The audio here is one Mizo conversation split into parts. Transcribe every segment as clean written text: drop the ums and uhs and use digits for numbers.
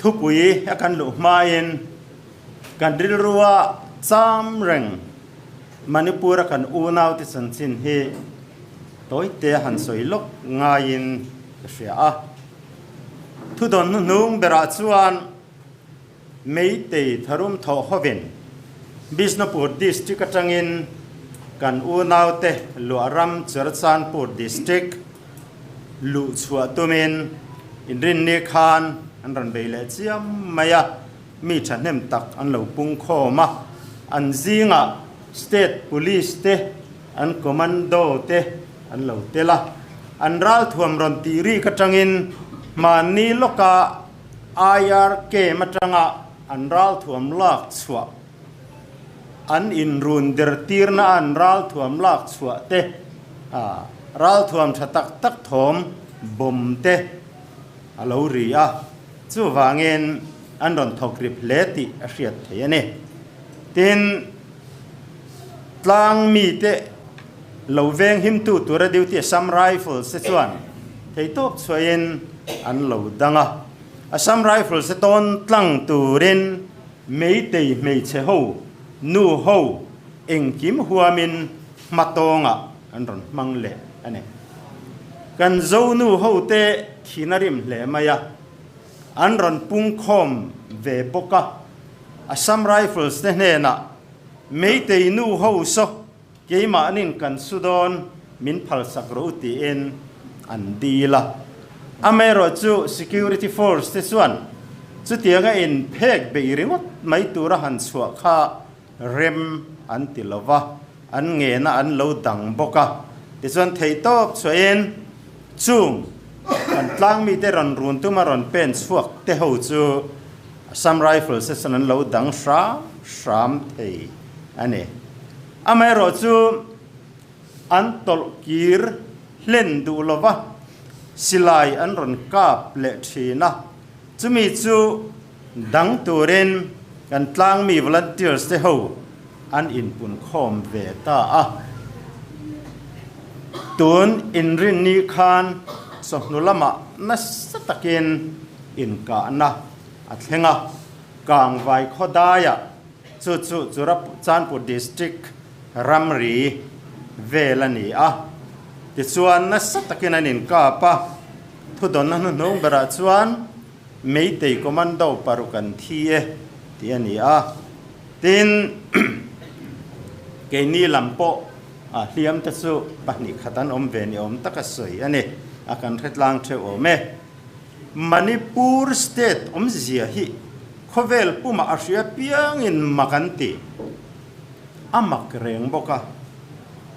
Thupui a kan luh hmain kan rilrua cham reng Manipur a kan unaute chanchin hi tawite han sawi lawk ngaiin ka hria a. Thudawn hnuhnung berah chuan Meitei tharum thawh hovin Bishnupur District atangin kan unaute luahram Churachandpur District luh chhuah tumin inrinni khan an rawn bei leh chiam mai a, mi thahnem tak an lo pung khawm a, an zingah State Police te, an Commando te an lo tel a, an ralthuam rawn tih rik atangin hmanni lawka IR camp atanga an ralthuam lak chhuah, an inrun der tirna an ralthuam lak chhuah te, ralthuam tha tak tak thawm bawm te a lo ri a, chuvangin an rawn thawk rip hle tih a hriat theih a ni. Tin, tlang mite lo veng himtu tura duty Assam Rifles te chuan theitawp chhuahin an lo dang a. Assam Rifles te tawn tlang turin Meitei hmeichhe ho, nu ho engkim huamin hma tawngah an rawn hmang leh a ni. Kan Zo nu ho te thin a rim hle mai a, an rawn pungkhawm ve bawk a. Assam Rifles te hnenah Meitei nu ho saw keimahnin kan su dawn min phalsak rawh u tiin an dil a. Amaherawhchu Security Force te chuan chutianga in phek beih ringawt mai tura han chhuah kha rem an ti lo va, an ngena an lo dang bawk a. Tichuan theihtawp chhuahin chung kan tlangmite rawn run tuma rawn pen chhuak te ho chu Assam Rifles te chuan an lo dang hram hram thei a ni. Amaherawhchu an tawlh kir hlen duh lova silai an rawn kap leh thin a, chumi chu dang turin kan tlangmi volunteers te ho an inpunkhawm ve ta a. Tun inrinni khan chawhnu lamah nasa takin inkahna a thleng a, Kangvai khawdaiah chu chu Churachandpur District ramri vel a ni a, tichuan nasa takin an inkap a, thudawnna hnuhnung berah chuan Meitei Commando paruk an thi e tih a ni a, tin keini lam pawh hliam te chu pahnih khat an awm ve ni awm taka sawi a ni, a kan hretlang theuh awm e. Manipur state awmzia hi khawvel pumah a hria piangin mak an ti. A mak reng bawk a.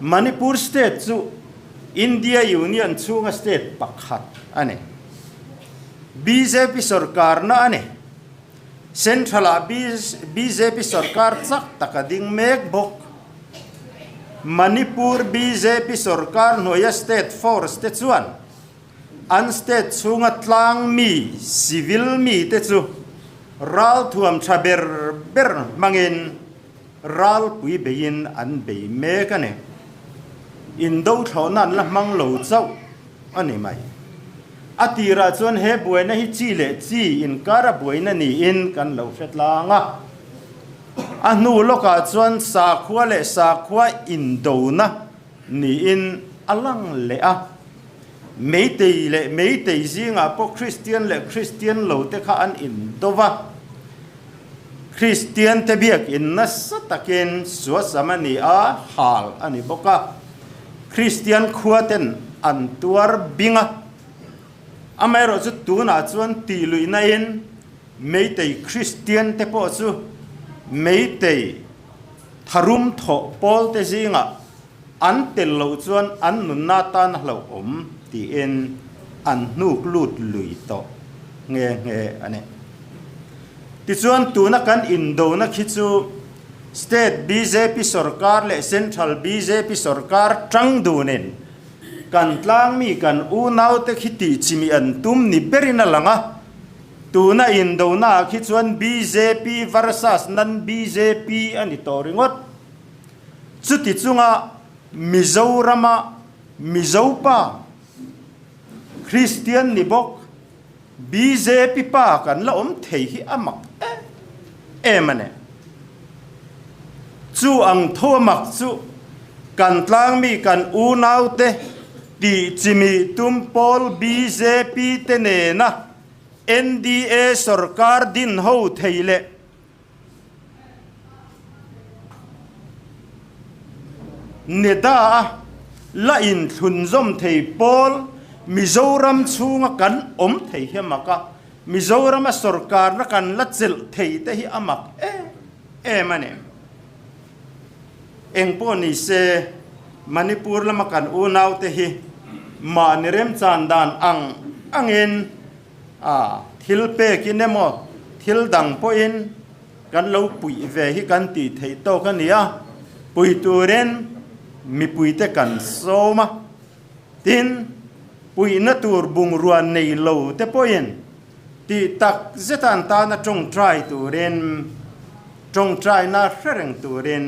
Manipur state chu India Union chhunga state pakhat a ni. Bjp sorkarna a ni. Central-ah bjp sorkar chak tak a ding mek bawk. Manipur bjp sorkar hnuaia state force te chuan An state chhunga tlang mi, civil mi te chu ralthuam tha ber ber hmangin ralpui beiin an bei mek a ni. Indo thlawhna an la hmang lo chauh a ni mai. A tirah chuan he buaina hi chi leh chi inkara buaina niin kan lo hre tlang a. A hnu lawkah chuan sakhua leh sakhua indona niin a lang leh a. Meitei leh Meitei zingah pawh Kristian leh Kristian lo te kha an indo va. Kristian te biakin nasa takin suasam a ni a, hal a ni bawk a. Kristian khua ten an tuar bing a. Amaherawhchu chu tunah chuan tih luihnain Meitei Kristian te pawh chu Meitei Tharum thawh pawl te zingah an tel loh chuan an nunna tan a hlauhawm tiin an hnuk lut lui tawh nghe nghe a ni. Tichuan tuna kan indona khi chu State bjp sorkar leh Central bjp sorkar tang dunin kan tlangmi kan unaute khi tihchimih an tum ni berin a lang a. Tuna indona ah khi chuan bjp versus nan bjp a ni tawh ringawt. Chuti chunga Mizorama Mizopa Kristian ni bawk Bjp pa kan la awm thei hi a mak em em a ni. Chu ang tho a mak chu kan tlangmi kan unaute tih chimi tum pawl bjp te nena NDA sorkar din ho thei leh Neda a la inthlunzawm thei pawl Mizoram chhunga kan awm thei hi a mak a, Mizorama sorkarna kan la chelh thei te hi a mak em em a ni. Engpawh ni se, Manipur lama kan unaute hi mahni remchan dan ang angin A, thil pekin emaw, thil dang pawhin kan lo puih ve hi kan tih theih tawk a ni a, pui turin mipuite kan sawm a. Tin, puihna tur bungrua nei lo te pawhin tih tak zeta an tana tawngtai turin, tawngtaina hre reng turin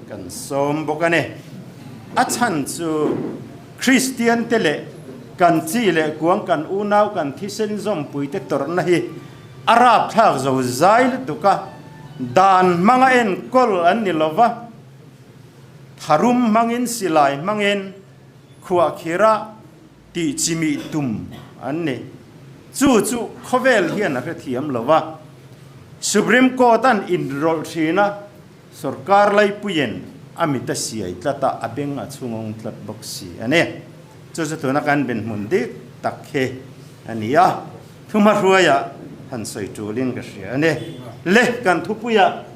kan sawm bawk a ni. A chhan chu Kristian te leh kan chi leh kuang kan unau kan thisen zawmpui te tawrhna hi a rapthlak zo zai lutuk a, dan hmanga enkawl an ni lova, tharum hmangin silai hmangin khuahkhirah tih chimih tum an ni. Chu chu khawvel hian a hrethiam lo va, Supreme Court an inrawlh thin a, sorkar laipuiin a mit a siai tlat a, a beng a chhungawng tlat bawk si a ni. Chu chu tuna kan benhmun dik tak hi a ni a, thuhmahruaiah han sawi tulin ka hria a ni. Le, kan thupuiah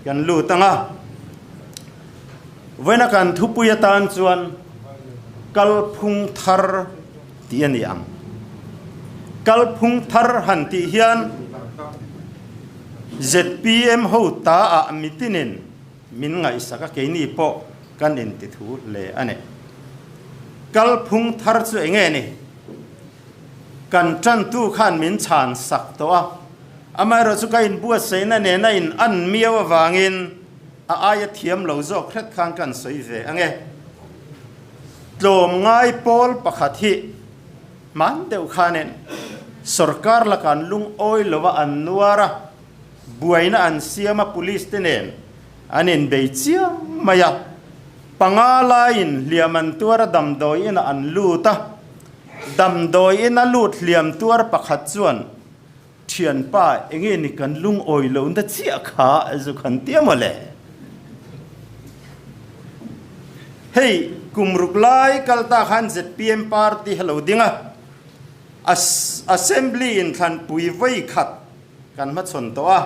kan lut ang a. Vawiina kan thupui atan chuan kalphung thar tih a ni ang. Kalphung thar han tih hian zpm ho ta ah mitinin min ngaihsak a, keini pawh kan intithu hle a ni. Kalphung thar chu eng nge ni? Kan tantu khan min chhan sak tawh a, amaherawhchu ka inbuatsaihna nena in an miau avangin A aia thiam lo zawk hret khan kan sawi ve ang e. Tlawmngai pawl pakhat hi hman deuh khanin sorkar laka an lungawi lo a, an nuar a, buaina an siam a, police te nen an inbei chiang mai a. Panga laiin hliam an tuar a, damdawi inah an lut a. Damdawi ina lut hliam tuar pakhat chuan Thianpa, enge ni kan lungawi lo na chiah kha zu khan tia maw le? Hei, kum ruk lai kal ta khan zpm party ha lo ding a, Assembly in thlanpui vawi khat kan hmachhawn tawh a,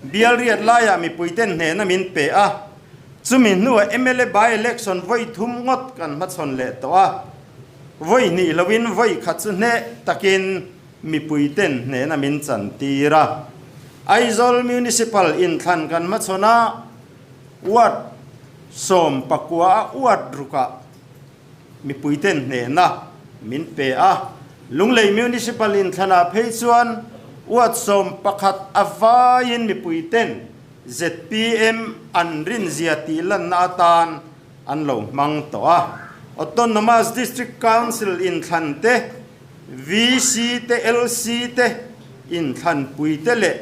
bial riat laiah mipui ten hnehna min pe a, chumi hnuah mla by election vawi thum ngawt kan hmachhawn leh tawh a, vawi hnih loin vawi khat chu hneh takin Mipui ten hnehna min chan tir a. Aizawl Municipal inthlan kan hmachhawn a, ward 19 a ward rukah mipui ten hnehna min pe a. Lunglei Municipal inthlanah phei chuan ward 11 a vaiin mipui ten zpm an rinzia tih lanna atan an lo hmang tawh a. Autonomous District Council inthlan te, VC te, LC te, inthlanpui te leh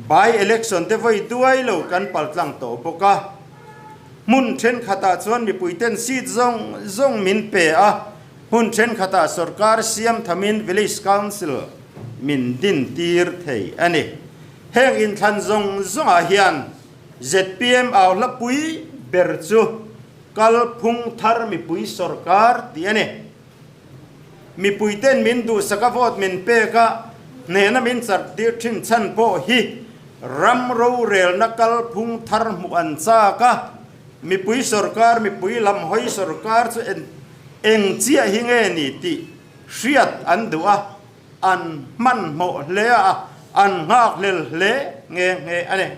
by election te vawi duai lo kan paltlang tawh bawk a. Hmun thenkhatah chuan mipui ten seat zawng zawng min pe a, hmun thenkhatah sorkar siam thamin Village Council min din tir thei a ni. Heng inthlan zawng zawngah hian zpm au hla pui ber chu kalphung thar mipui sorkar tih a ni. Mipui ten min duhsak a vote min pek a, hnehna min chart tir thin chhan pawh hi ram rorelna kalphung thar hmuh an chak a, mipui sorkar mipui lam hawi sorkar chu eng chiah hi nge ni tih hriat an duh a, an hmanhmawh hle a, an nghakhlel hle nghe nghe a ni.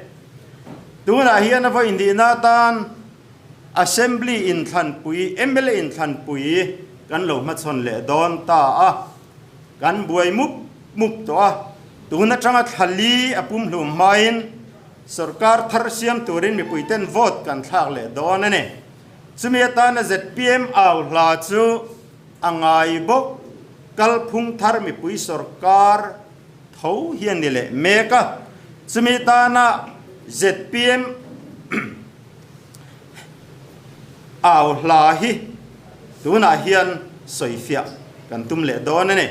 Tunah hian a vawi nihna atan Assembly inthlanpui, mla inthlanpui kan lo hmachhawn leh dawn ta a, kan buai mup mup tawh a, tun atanga thla li a pumhlum hmain sorkar thar siam turin mipuiten vote kan thlak leh dawn a ni. Chumi atana zpm au hla chu a ngai bawk. Kalphung thar mipui sorkar tho hi a ni leh mek a, chumi tana zpm au hla hi tunah hian sawifiah kan tum leh dawn a ni.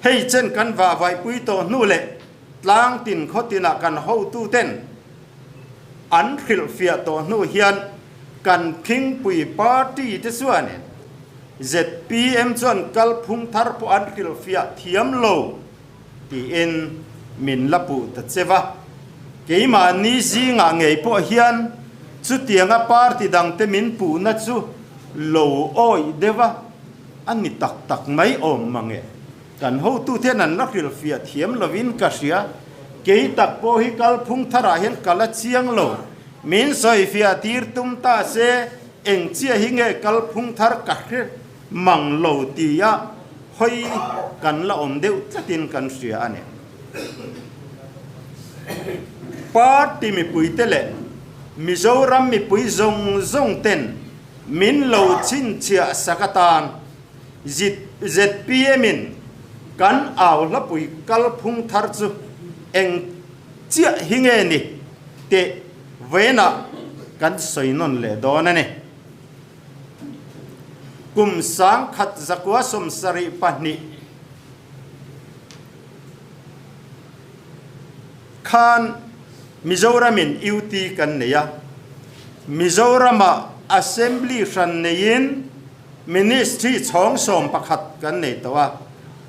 Hei chen kan vahvaihpui tawh hnu leh tlang tin khaw tinah kan hotuten an hrilhfiah tawh hnu hian kan khingpui party te chuanin zpm chuan kalphung thar pawh an hrilhfiah thiam lo tiin min la puh ta che va. Keimahni zingah ngei pawh hian chutianga party dangte min puhna chu lo awih deuh a, a ni tak tak mai awm mange. Kan hotute hian an la hrilhfiah thiam lovin ka hria. Kei tak pawh hi kalphung tharah hian ka la chiang lo. Min sawifiah tir tum ta se, eng chiah hi nge kalphung thar ka hre mang lo tia hawi kan la awm deuh tlatin kan hria a ni. Party mipuite leh Mizoram mipui zawng zawng ten min lo chhinchhiah sak atan ZPM in kan au hlapui kalphung thar chu eng chiah hi nge ni teh vawiinah kan sawi nawn leh dawn a ni. Kum 1972 khan Mizoramin UT kan nei a, Mizoramah Assembly hran neiin Ministry chhawng 11 kan nei tawh a,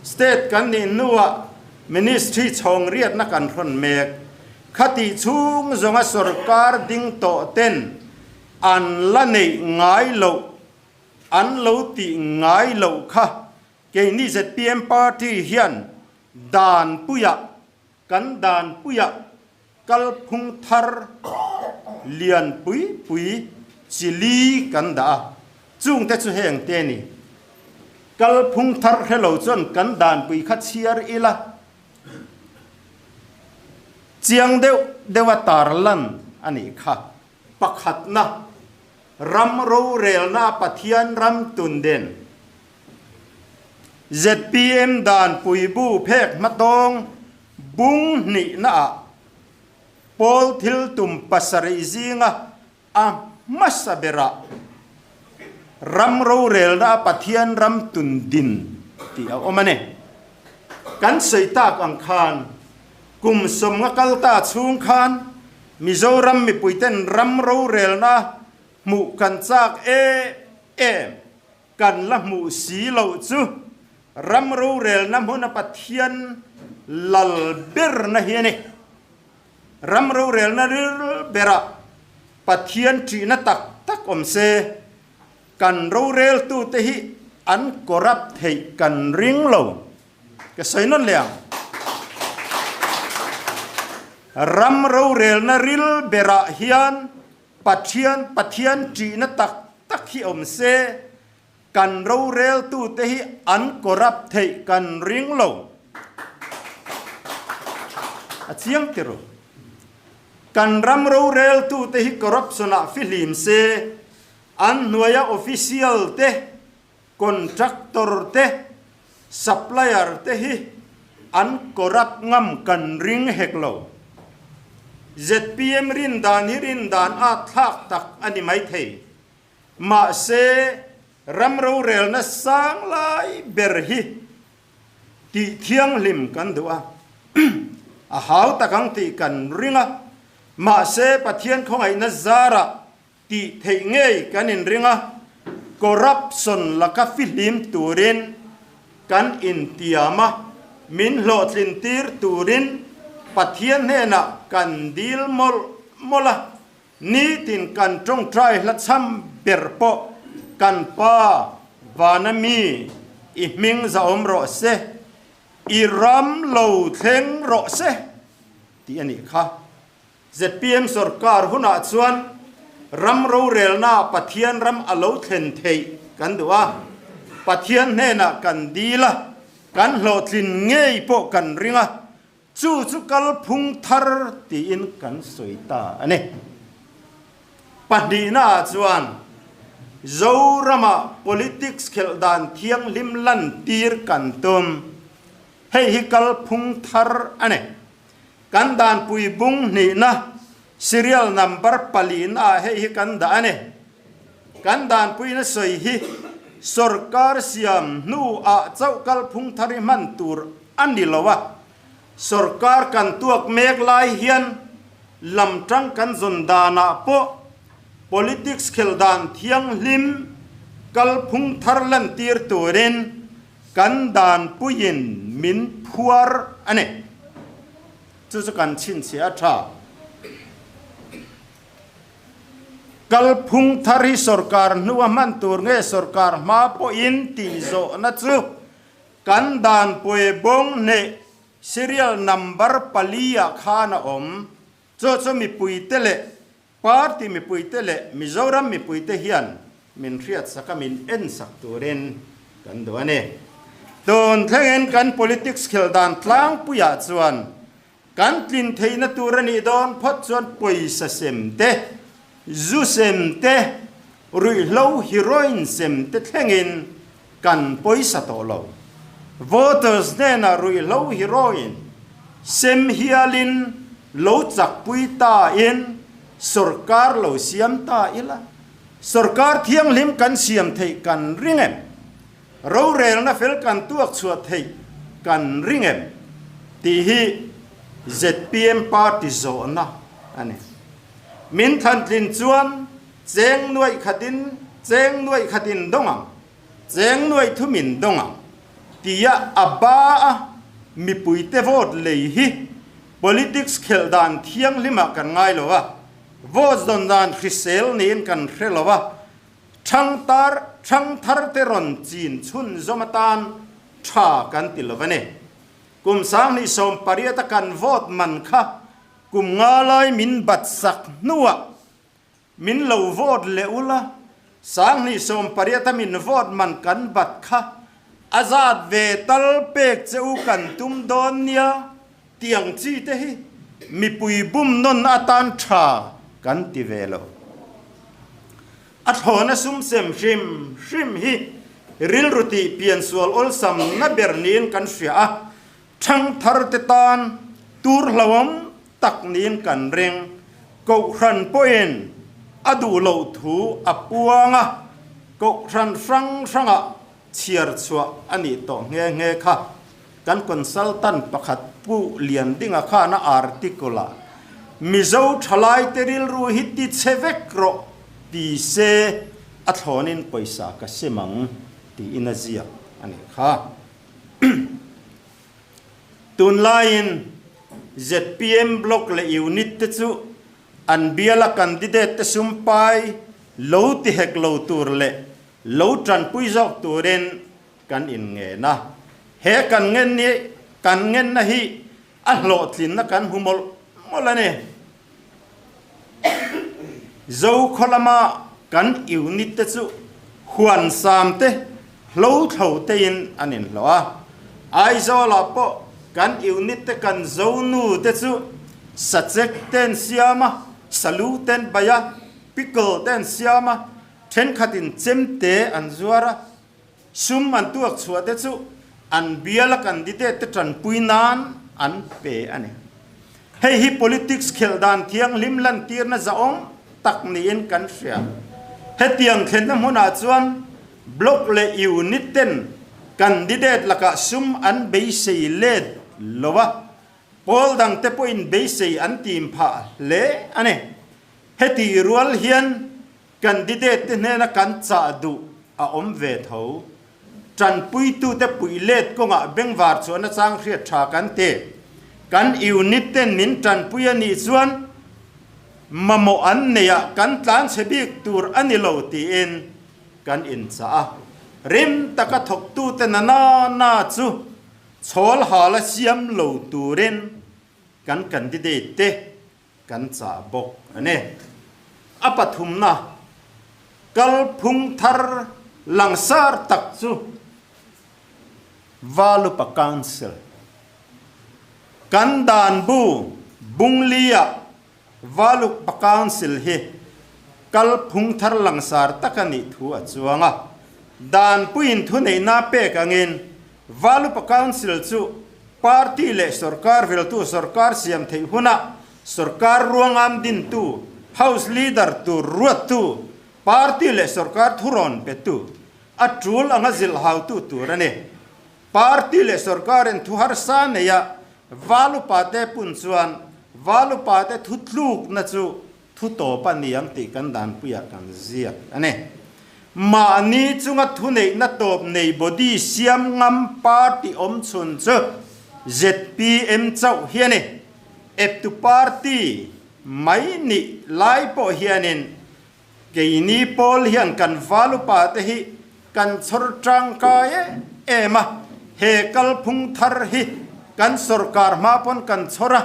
State kan nih hnuah Ministry chhawng riatna kan hrawn mek. Khatih chhung zawnga sorkar ding tawh ten an la neih ngai loh, an lo tih ngai loh kha keini zpm party hian dan puiah Kan danpuiah kalphung thar lian pui pui chi li kan dah a, chungte chu heng te a ni. Kalphung thar hre lo chuan kan danpui kha chhiar ila, chiang deuh deuha tarlan a nih kha. Pakhatna, ram rorelna Pathian ram tun den. Zpm dan puibu phek hmatawng bung hnihnaah pawl thil tum pasarih zinga a hmasa berah ram rorelna a Pathian ram tun din tih a awm a ni. Kan sawi tak ang khan kum 50 kal ta chhung khan Mizoram mipuiten ram rorelna hmuh kan chak em em. Kan la hmuh si loh chu ram rorelna hmuna Pathian lal berna hi a ni. Ram rorelna ril berah Pathian ṭihna tak tak awm se, kan roreltute hi an corrupt theih kan ring lo. Ka sawi nawn leh ang. Ram rorelna ril berah hian Pathian Pathian ṭihna tak tak hi awm se, kan roreltute hi an corrupt theih kan ring lo. A chiang ti ru. Kan ram roreltute hi corruption-ah fihlim se, an hnuaia official te, contractor te, supplier te hi an corrupt ngam kan ring hek lo. Zpm rin dan hi rin dan at thlak tak a ni mai thei. Mahse, ram rorelna sang lai ber hi tih thianghlim kan duh a, a hau tak ang tih kan ring a. Mahse, Pathian khawngaihna zarah Tih theih ngei kan inring a, corruption laka fihlim turin kan intiam a, min hlawhtlin tir turin Pathian hnenah kan dil mawlh mawlh a, nitin kan tawngtai hlachham ber pawh kan Pa vana mi i hming zahawm rawh se, i ram lo thleng rawh se tih a nih kha. Zpm sorkar hunah chuan ram rorelna Pathian ram a lo thlen theih kan duh a, Pathian hnenah kan dil a, kan hlawhtlin ngei pawh kan ring a, chu chu kalphung thar tiin kan sawi ta a ni. Pahnihnaah chuan Zorama politics khelh dan thianghlim lantir kan tum. Hei hi kalphung thar a ni. Kan danpui bung hnihna serial number palina ah hei hi kan dah a ni. Kan danpuina sawi hi sorkar siam hnu ah chauh kalphung thar hi hman tur a ni lo a. Sorkar kan tuak mek lai hian lam tang kan zawn danah pawh politics khelh dan thianghlim kalphung thar lantir turin kan danpuiin min phuar a ni. Chu chu kan chhinchhiah a tha. Kalphung thar hi sorkar hnua hman tur nge sorkar hma pawhin tih zawhna chu Kan dan puai bawng hneh serial number pali ah khan a awm. Chu chu mipuite leh party mipuite leh Mizoram mipuite hian min hriatsak a min ensak turin kan duh a ni. Tun thlengin kan politics khel dan tlangpuiah chuan kan tlin theihna tur a nih dawn phawt chuan pawisa sem te, zu sem te, ruihhlo heroin sem te thlengin kan pawisa tawh lo. Voters hnenah ruihhlo heroin sem hialin lo chakpui tain sorkar lo siam ta ila, sorkar thianghlim kan siam theih kan ring em? Rorelna fel kan tuak chhuah theih kan ring em? Tih hi zpm party zawhna a ni. Min thlantlin chuan cheng nuaih khatin cheng nuaih khatin dawng ang, cheng nuaih thumin dawng ang tia a ba a mipuite vote lei hi politics khelh dan thianghlimah kan ngai lo a, vote zawn dan hrisel niin kan hre lo a, Thangtar thangthar te rawn chin chhun zawm atan tha kan ti lo a ni. Kum 2018 a kan vote man kha kum nga lai min bat sak hnuah min lo vote leh ula, 2018 a min vote man kan bat kha a zat ve tal pek che u kan tum dawn nia tiang chi te hi mipui bum nawn atan tha kan ti ve lo. A thlawna sum sem hrim hrim hi rilru tih piansual awlsam na ber niin kan hria a, thangthar te tan tur hlauhawm tak niin kan ring. Kohhran pawhin a duh loh thu a puang a, kohhran hrang hrangah chhiar chhuah a nih tawh nghe nghe kha. Kan consultant pakhat Pu Liandinga khan a article ah Mizo thalaite rilru hi ti chhe vek rawh ti se a thlawnin pawisa ka sim ang tiin a ziak a nih kha. Tunlaiin zpm block leh unit te chu an biala candidate te sumpai lo ti hek lo tur leh lo tanpui zawk turin kan inngen a. He kan ngen ni kan ngenna hi a hlawhtlinna kan hmu mawlh mawlh a ni. Zokhaw lama kan unit te chu huan sam te hlo thlo tein an inhlawh a. Aizawlah pawh kan unit te kan zonu te chu sachek ten siam a, salu ten bai a, pickle ten siam a, thenkhatin chemte an zuar a. Sum an tuak chhuah te chu an biala candidate te tanpui nan an pe a ni. Hei hi politics khelh dan thianghlim lantirna zahawm tak niin kan hria. Hetiang thlenna hmunah chuan block leh unit ten candidate lakah sum an beisei let lo a, pawl dangte pawhin beisei an tim phah hle a ni. Hetih rual hian Candidate te hnena kan chah duh a awm ve tho. Tanpuitute puih let kawngah bengvar chuan a chang hriat tha kan ti. Kan unit ten min tanpui a nih chuan mamawh an neihah kan tlanchhe bik tur a ni lo tiin kan inchah a. Rim taka thawktute na na na chu chhawl hal a siam lo turin kan candidate te Kan chah bawk a ni. A pathumna kalphung thar langsar tak chu Valupa Council kan dan bu Bungli-ah Valupa Council hi Kalphung thar langsar tak a nih thu a chuang a. Danpuiin thuneihna pek angin Valupa Council chu party leh sorkar viltu sorkar siam theih hunah sorkar ruangam dintu, House Leader tur ruattu, party leh sorkar thurawn petu, a tul anga zilhautu tur a ni. Party leh sorkarin thu harsa neia Valupa te pun chuan Valupa te thutlukna chu Thu tawp a ni ang tih kan danpuiah kan ziak a ni. Mahni chunga thuneihna tawp nei body siam ngam party awm chhun chu zpm chauh hi a ni. Eptu party mai nih lai pawh hianin keini pawl hian kan val upa te hi kan chhawr tangkai em em a, he kalphung thar hi kan sorkar hma pawn kan chhawr a,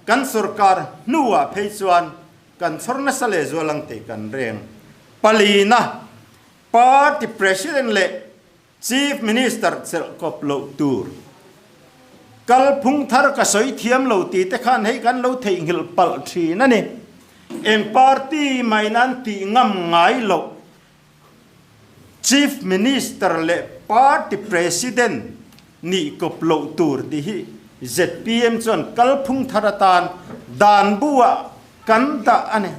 Kan sorkar hnuah phei chuan kan chhawr nasa leh zual ang tih kan reng. Palina, Party President leh Chief Minister chelh kawp loh tur. Kalphung thar ka sawi thiam lo tih te khan hei kan lo theihnghilh palh thin a ni. Eng party mahin an tih ngam ngai loh. Chief Minister leh Party President nih kawp loh tur tih hi zpm chuan kalphung thar atan dan bu-ah kan dah a ni.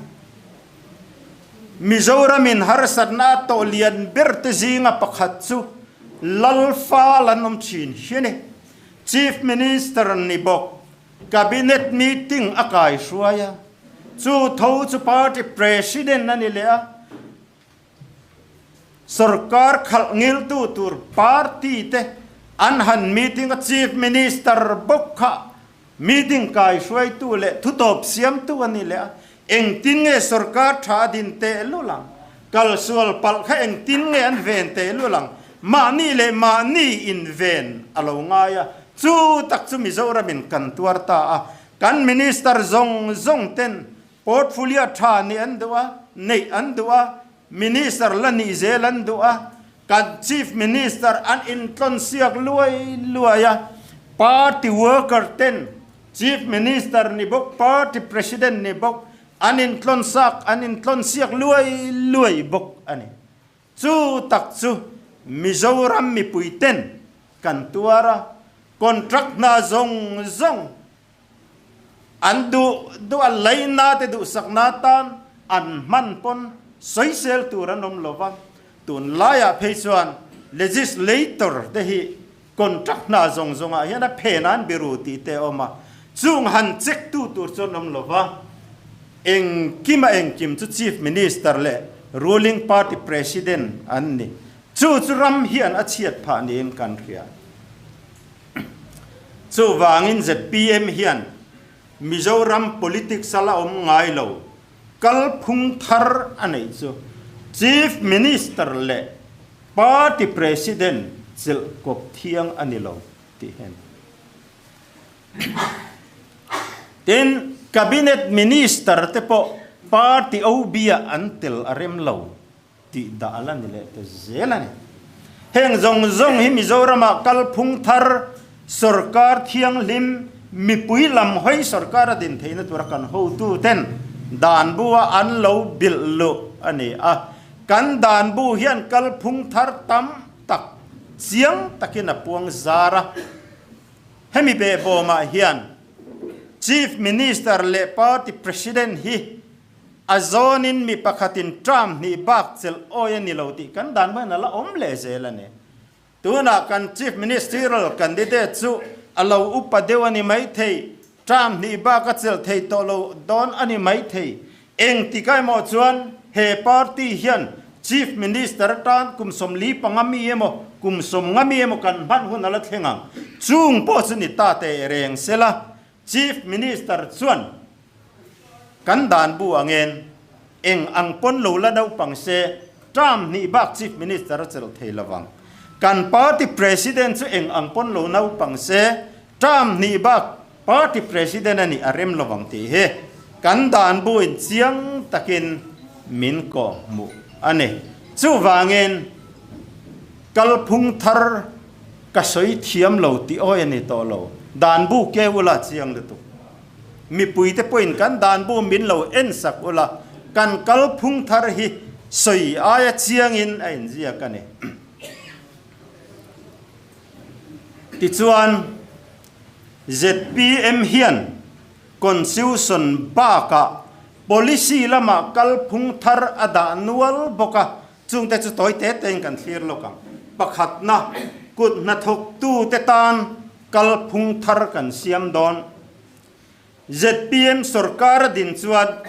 Mizoramin harsatna a tawh lian ber te zinga pakhat chu Lalfal an awm thin hi a ni. Chief Minister ni bawk Cabinet meeting a kaihruai a, chu tho chu Party President a ni leh a. Sorkar khalh ngiltu tur party te an han meeting a, Chief Minister bawk kha meeting kaihruaitu leh thutawp siamtu a ni leh a, engtin nge sorkar tha a din tehlul ang, kalsual palh kha engtin nge an ven tehlul ang, mahni leh mahni inven a lo ngai a, chu tak chu Mizoramin kan tuar ta a, kan Minister zawng zawng ten Portfolio tha nih an duh a, neih an duh a, Minister la nih zel an duh a, kan Chief Minister an intlawn siak luai luai a, Party worker ten Chief Minister ni bawk, Party President ni bawk an intlawn sak, an intlawn siak luai luai bawk a ni. Chu tak chu Mizoram mipui ten kan tuar a, contract hna zawng zawng An duh duh a leina te duhsakna tan an hman pawn sawisel tur an awm lo va, tunlaiah phei chuan legislator te hi contract hna zawng zawngah hian a phen an biru tih te a awm a, chung han check tu tur chu an awm lo va, engkim a engkim chu Chief Minister leh ruling party president an ni. Chu chu ram hian a chhiat phah niin kan hria. Chuvangin zpm hian Mizoram politics a la awm ngai lo, kalphung thar a neih chu Chief Minister leh Party President chelh kawp thiang a ni lo tih hian. Tin, Cabinet Minister te pawh Party OB-ah an tel a rem lo. Tih dah a la ni leh ta zel a ni. Heng zawng zawng hi Mizoramah kalphung thar, sorkar thianghlim, mipui lam hawi sorkar a din theihna tura kan hotu ten dan bu a an lo bilh luh a ni a. Kan dan bu hian kalphung thar tam tak chiang takin a puang zar a. Hemi behbawmah hian Chief Minister leh Party President hi A zawnin mi pakhatin term hnih bak chelh awi a ni lo tih kan dan hman a la awm leh zel a ni. Tunah kan Chief Ministerial candidate chu a lo upa deuh a ni maithei, term hnih bak a chelh thei tawh lo dawn a ni maithei. Engtik emaw chuan he party hian Chief Minister atan kum 45 mi emaw kum 50 mi emaw kan hman hun a la thleng ang. Chung pawh chu ni ta teh reng sela Chief Minister chuan kan dan bu angin eng ang pawn lo la naupang se term hnih bak Chief Minister a chelh thei lovang. Kan party President chu eng ang pawn lo naupang se term hnih bak party President a nih a rem lovang tih hi kan dan bu in chiang takin min kawh hmuh a ni. Chuvangin kalphung thar Ka sawi thiam lo tih awi a ni tawh lo. Dan bu ke ula chiang lutuk. Mipuite pawhin kan dan bu min lo en sak ula. Kan kalphung thar hi sawi aia chiangin a inziak a ni. Tichuan, zpm hian Constitution bakah policy lamah kalphung thar a dah nual bawk a, chungte chu tawi te tein kan thlir lawk ang. Pakhatna, kut hnathawktute tan kalphung thar kan siam dawn. Zpm sorkar a din chuan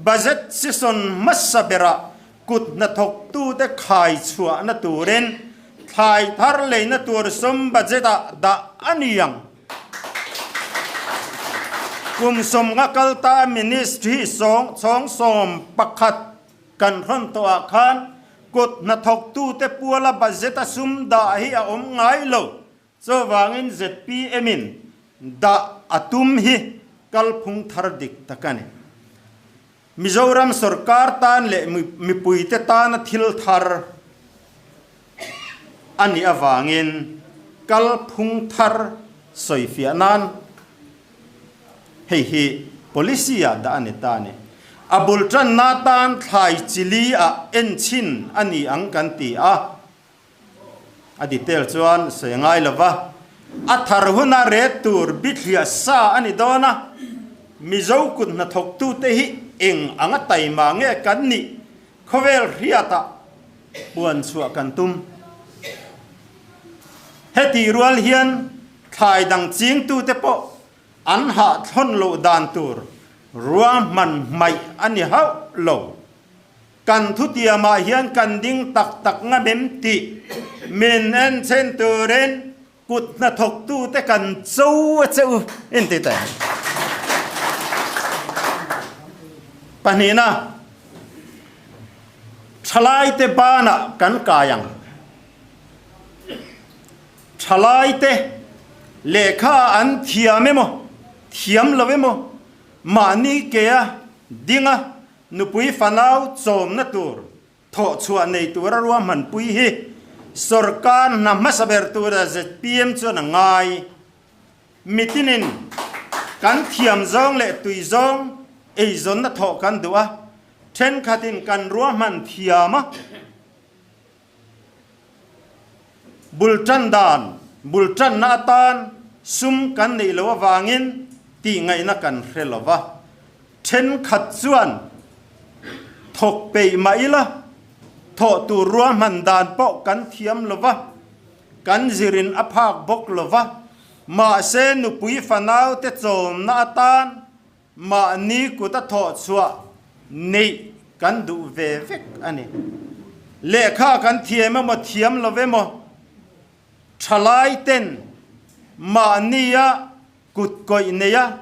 budget session hmasa berah kut hnathawktute khai chhuahna turin thlai thar leina tur sum budget-ah dah a ni ang. Kum sawmnga kalta ministry chhawng 11 kan hrawn tawhah khan kut hnathawktute puala budget-a sum dah hi a awm ngai lo. Chuvangin ZPM-in dah a tum hi kalphung thar dik tak a ni. Mizoram sorkar tan leh mipuite tana thil thar a nih avangin kalphung thar sawifiah nan hei hi policy-ah dah a ni ta a ni. A bul tanna tan thlai chili ah enchhin a ni ang kan ti a. A detail chuan sawi ngai lo va, a thar huna ret tur bithliah sa a ni dawn a, Mizo kut hnathawktute hi eng anga taima nge kan nih khawvel hriatah puan chhuah kan tum. Hetih rual hian thlai dang chingtute pawh an hahthlawn loh dan tur ruahman hmaih a ni hauh lo. Kan thutiamah hian kan ding tak tak ngam em tih min en chen turin kut hnathawktute kan cho a che u in ti teh. Pahnihna, Thalaite banah kan kai ang. Thalaite lehkha an thiam emaw, thiam lo emaw, mahni kea dinga Nupui fanau chawmna tur thawhchhuah nei tura ruahmanpui hi sorkar hna hmasa ber tura zpm chuan a ngai. Mitinin kan thiam zawng leh tui zawng eizawnna thawh kan duh a, thenkhatin kan ruahman thiam a, bul tan dan, bul tanna atan sum kan neih loh avangin tihngaihna kan hre lo va. Thenkhat chuan thawk peih mah ila, thawh tur ruahman dan pawh kan thiam lo va, kan zirin a phak bawk lo va, mahse nupui fanaute chawmna atan Mahni kuta thawh chhuah neih kan duh ve vek a ni. Lehkha kan thiam emaw thiam lo emaw, thalai ten mahnia kut kawih neia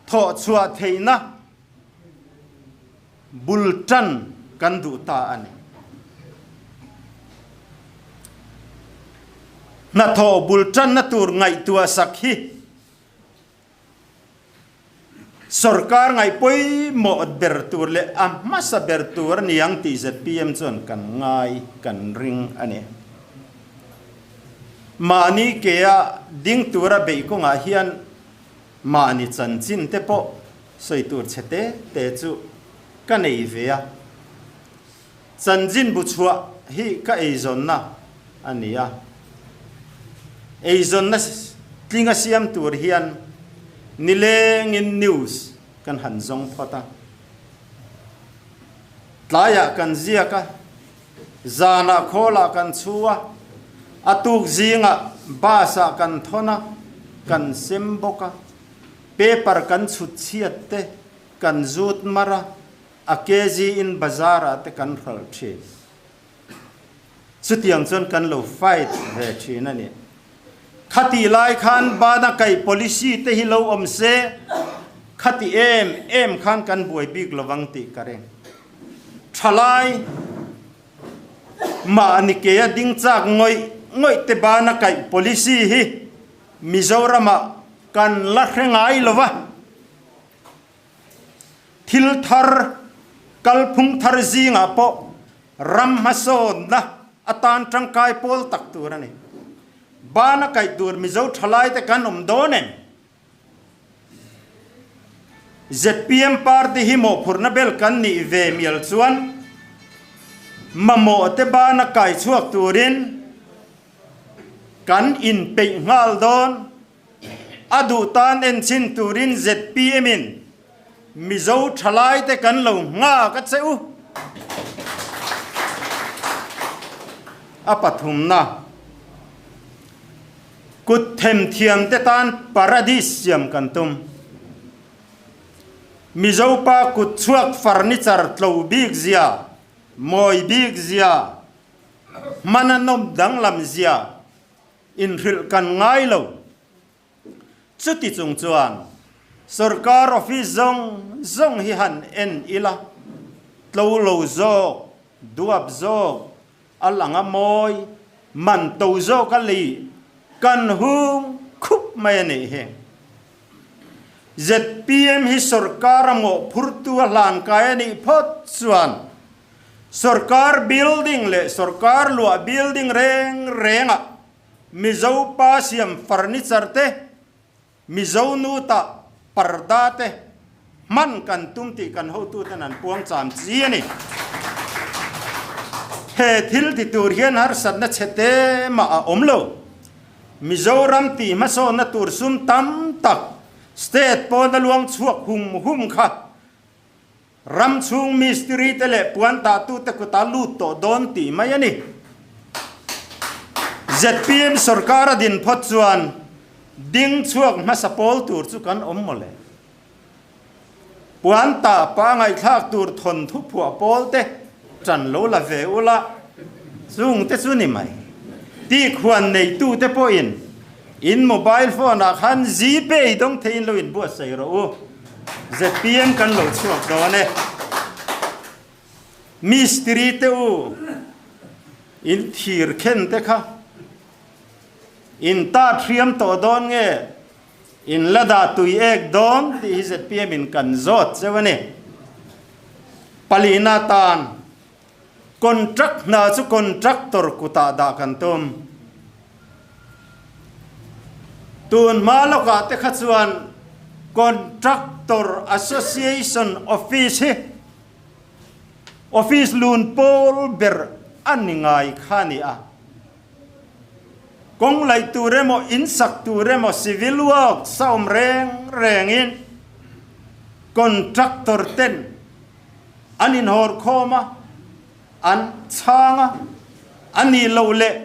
thawh chhuah theihna bul tan kan duh ta a ni. Hnathawh bul tanna tur ngaihtuah sak hi Sorkar ngaih pawimawh ber tur leh a hmasa ber tur a ni ang tih zpm chuan kan ngai, kan ring a ni. Mahni kea ding tura beih kawngah hian mahni chanchin te pawh sawi tur chhe te te chu ka nei ve a. Chanchin bu chhuah hi ka eizawnna a ni a, eizawnna tlinga siam tur hian nilengin news kan han zawng phawt a, tlaiah kan ziak a, zanah khawlah kan chhu a, a tuk zingah bus-ah kan thawn a, kan sem bawk a, paper kan chhut chhiat te kan zut mar a, A kg in bazar ah te kan hralh thin. Chutiang chuan kan lo fight ve thin a ni. Khati lai khan bana kaih policy te hi lo awm se, khati em em khan kan buai bik lovang tih ka ring. Thalai mahni ke a ding chak ngawih ngawih te bana kaih policy hi Mizoram ah kan la hre ngai lova. Thil thar, kalphung thar zingah pawh ram hmasawnna atan tangkai pawl tak tur a ni. Bana kaih tur Mizo thalaite kan awm dawn em? Zpm party hi mawhphurhna bel kan nih ve mial chuan mamawh te bana kai chhuak turin kan inpeih nghal dawn. A duh tan enchhin turin zpm in Mizo thalai te kan lo nghak a che u. A pathumna, Kut themthiam te tan paradis siam kan tum. Mizo pa kut chhuak furniture tlo bik zia, mawi bik zia, hmana nawm danglam zia inhrilh kan ngai lo. Chuti chung chuan sorkar office zawng zawng hi han en ila, tlo lo zawk, duap zawk, a lang a mawi, man to zawk a lei kan hung khup mai a nih hi. Zpm hi sorkar a mawhphurtu a hlankai a nih phawt chuan sorkar building leh sorkar luah building reng rengah Mizo pa siam furniture te, Mizo nu tah parda te hman kan tum tih kan hotuten an puang cham chi a ni. He thil ti tur hian harsatna chhe te mah a awm lo. Mizoram tih hmasawnna tur sum tam tak state pawna luang chhuak hum hum kha Ram chhung mistiri te leh puan tahtute kuta lut tawh dawn tih mai a ni. Zpm sorkar a din phawt chuan ding chhuak hmasa pawl tur chu kan awm mawle. Puan tah pa ngaihthlak tur thawnthu phuah pawl te ṭan lo la ve ula, chung te chu ni mai. Tik huan neitute pawhin in mobile phone ah khan Gpay dawng theiin lo inbuatsaih rawh u. Zpm kan lo chhuak dawn e. Mistiri te u, in thir khen te kha in ta thiam tawh dawn nge in la dah tui ek dawn tih hi zpm in kan zawt cheu a ni. Palina tan contract hna chu contractor kutah dah kan tum. Tun hma lawkah te kha chuan Contractor Association Office hi office lun pawl ber a ni ngai kha a ni a. Kawng laih tur emaw, in sak tur emaw, civil works a awm reng rengin contractor ten an inhawr khawm a, an chhang a, a nih loh leh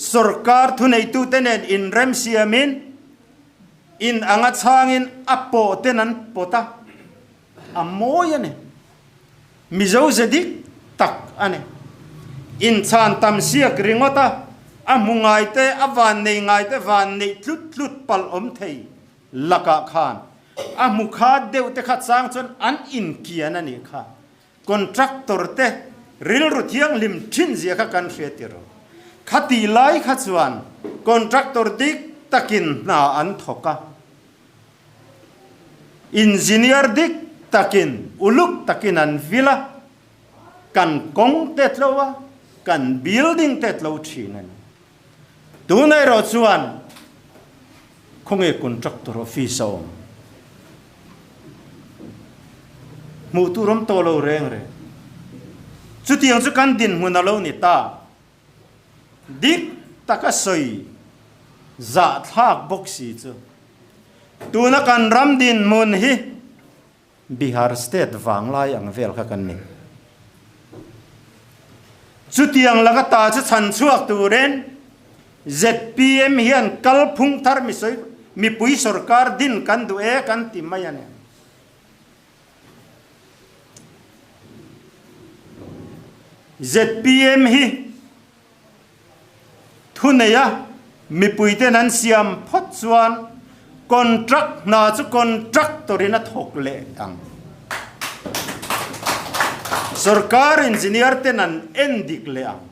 Sorkar thuneitute nen inremsiamin in anga chhangin a pawh ten an pawt a, a mawi a ni. Mizo ze dik tak a ni. Inchhan tam siak ringawt a, a hmu ngaite, a van nei ngaite van neih tlut tlut palh awm thei lakah khan a hmu kha deuh te kha chang chuan an inkian a nih kha. Contractor te rilru thianghlim thin zia kha kan hria tir. Khati lai kha chuan contractor dik takin hna an thawk a, engineer dik takin uluk takin an vil a, kan kawng te tlo a, kan building te tlo thin a ni. Tuna erawh chuan khawnge contractor office a awm? Hmuh tur awm tawh lo reng reng. Chutiang chu kan dinhmun a lo ni ta. Dik taka sawi zahthlak bawk si chu. Tuna kan ram dinhmun hi Bihar state vanglai ang vel kha kan ni. Chutiang laka ta chu chhan chhuak turin zpm hian kalphung thar misawi mipui sorkar din kan duh e kan ti mai a ni. Zpm hi Thuneia mipuiten an siam phawt chuan contract hna chu contractor in a thawk leh ang. Sorkar engineer ten an en dik leh ang.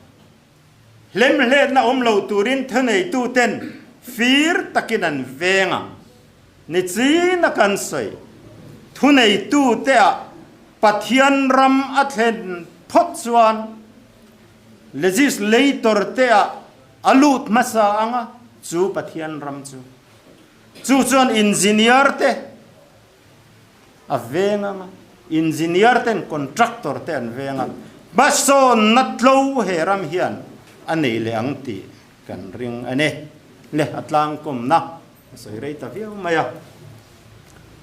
Hlemhletna awm lo turin thuneituten fir takin an veng ang. Ni china kan sawi. Thuneitute ah Pathian ram a thlen phawt chuan Legislator te ah a lut hmasa ang a, chu Pathian ram chu. Chu chuan engineer te, a veng anga, engineer ten contractor te an veng a, hmasawnna tlo he ram hian a nei leh ang tih kan ring a ni. Le a tlangkawmna a sawi rei ta viau mai a,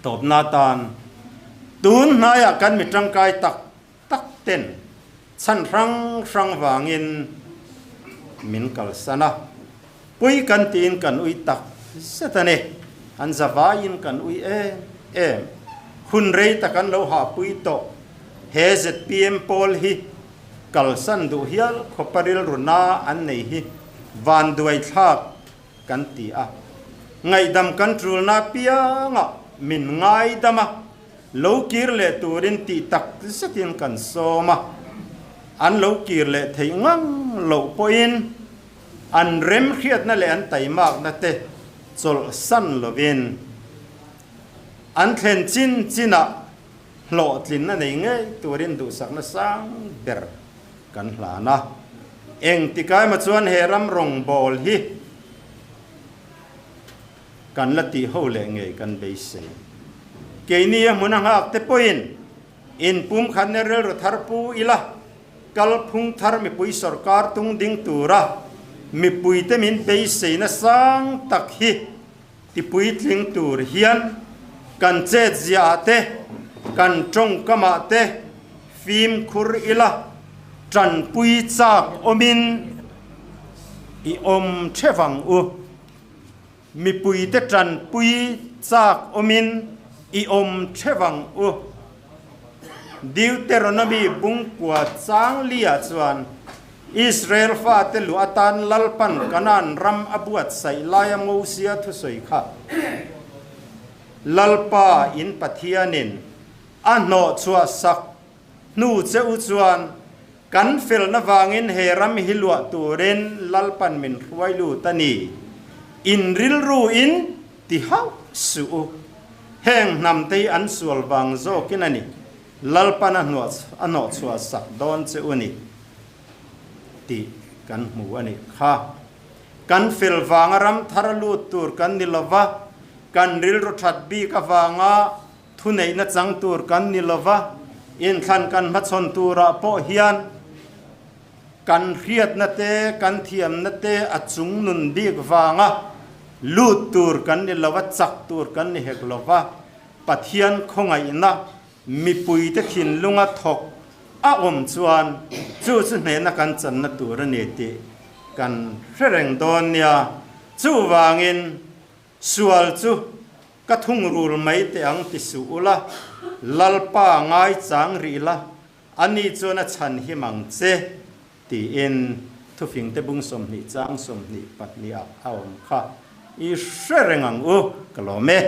tawpna atan tun hnaiah kan mi tangkai tak tak ten chhan hrang hrang vangin min kalsan a, pui kan tiin kan ui tak zet a ni. An zavaiin kan ui em em. Hun rei tak an lo hahpui tawh. He zpm pawl hi kalsan duh hial khawpa rilru na an nei hi vanduai thlak kan ti a. Ngaihdam kan tulna apiangah min ngaidam a. Lo kir leh turin tih tak zetin kan sawm a, an lo kir leh theih ngang loh pawhin an remhriatna leh an taimakna te chawlhsan lovin an thlen chin chinah hlawhtlinna nei ngei turin duhsakna sang ber kan hlan a. Engtikah emaw chuan he ram rawngbâwl hi Kan la tih ho leh ngei kan beisei. Keini a hmun a nghak te pawhin in pum khat nia rilru thar pu ila, kalphung thar mipui sorkar tung ding tura mipuite min beiseina sang tak hi tipuitling tur hian kan chetziaah te, kan tawngkamah te fimkhur ila, tanpui chak awmin i awm thevang u. Mipuite tanpui chak awmin i awm theuh ang u. Deuteronomy bungkua chang liah chuan Israel fate luh atan Lalpan Kanaan ram a buatsaih laia Mosia thusawi kha Lalpa in Pathianin a hnawhchhuah sak Hnu che u chuan, Kan felna vangin he ram hi luah turin Lalpan min hruai lut a ni. In rilru in ti hauh suh u. Heng hnam te hi an sual vang zawkin a ni. Lalpan a hnawhchhuah sak dawn che u ni tih kan hmu a nih kha. Kan fel vanga ram thar lut tur kan ni lova, kan rilru that bik avanga Thuneihna chang tur kan ni lova, inthlan kan hmachhawn turah pawh hian kan hriatna te, kan thiamna te a chung nun bik vanga lut tur kan ni lova, chak tur kan ni hek lova, Pathian khawngaihna mipuite thinlunga thawk a awm chuan chu chu hnehna kan channa tur a ni tih kan hre reng dawn nia. Chuvangin sual chu Ka thungrul mai teh ang ti suh ula, Lalpa ngaichang rih la, ani chuan a chhan him ang che, tiin thufingte bung 20 chang 22 ah a awm kha i hre reng ang u, ka lawm e.